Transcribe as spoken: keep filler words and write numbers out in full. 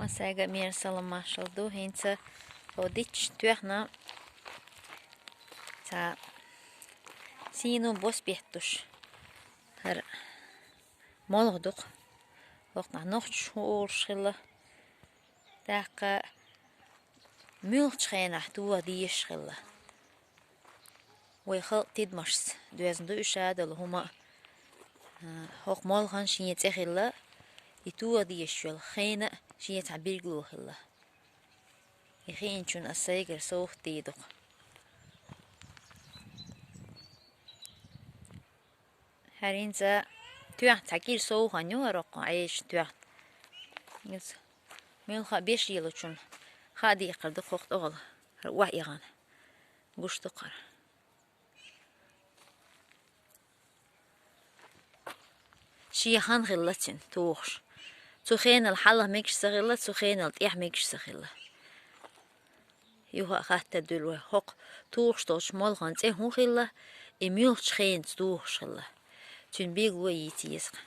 Сайга мер салам машал ду, хӀинца хӀо дичча тоьхна цхьа сийно бос беттуш. ХӀара молха дукха. ХӀокхунах нохчаш хӀу олуш хилла. ТӀаккха муьлххачу хенахь тоха дезаш хилла. Вай халкъан тидамашца доьзна ду уьш, а долу хӀума, а, хӀокху молхана шен цӀе хилла, и тоха дезаш йолу хенан шен цхьа билгало хилла. И хиъначунна ас сайгара совгӀат дийр ду-кх. ХӀара хӀинца тоьхна цхьа кӀира совгӀан ю хӀара хӀокхунах Ӏежаш тоьхна. Иза муьлхха а беш лелочунна хаа декхар ду-кх хӀокху тӀехула, хӀара охьаэгӀана гуш ду-кх хӀара. Шен хан хилла цуьнан тухуш. Цу хенал хьалха мегаш ца хилла, цу хенал тӀехь мегаш ца хилла. Юха а хаттар дуьллу вай, хӀокху тухуш долчу молхана цӀе хӀун хилла, и муьлххачу хенаца тухуш хилла. Цуьнан билгало йийца еза-кх.